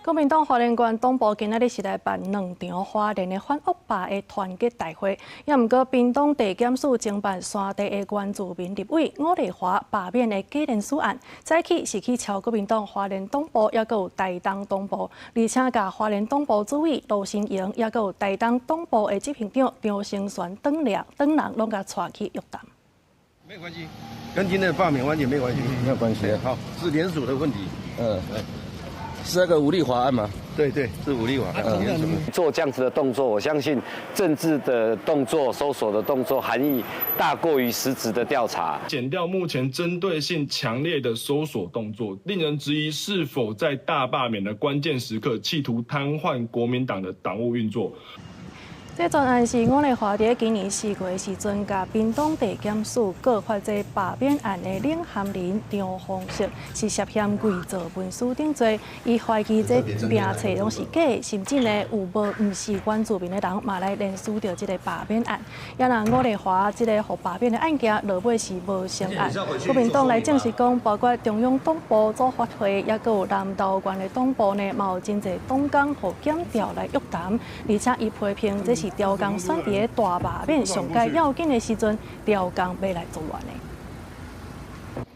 國民黨花蓮縣黨部今仔日是來辦兩場花蓮的反惡霸的團結大會，也毋過屏東地檢署偵辦山地的原住民立委伍麗華罷免的假連署案，早起是去敲國民黨花蓮黨部，抑閣有台東黨部，而且共花蓮黨部主委盧新榮，抑閣有台東黨部的執行長張成璇等兩等人攏共帶去約談。沒關係，跟今天的罷免完全沒關係，沒有關係。好，是連署的問題。嗯。是那個伍麗華案嗎？對對，是伍麗華。做這樣子的動作，我相信政治的動作、搜索的動作含義大過於實質的調查。檢調目前針對性強烈的搜索動作，令人質疑是否在大罷免的關鍵時刻，企圖癱瘓國民黨的黨務運作。這專案是伍麗華佇今年4月的時陣，共屏東地檢署告發這罷免案的領銜人張宏碩是涉嫌偽造文書等罪，伊懷疑這名冊攏是假，甚至呢有無毋是原住民的人嘛來連署著這个罷免案。也若伍麗華這个予罷免的案件，落尾是無成案。國民黨來證實講，包括中央黨部組發會，抑閣有南投縣的黨部呢，嘛有真濟黨工予檢調來約談，而且伊批評這是朝貢選佇咧大罷免上蓋要緊的時陣，朝貢欲來作亂的。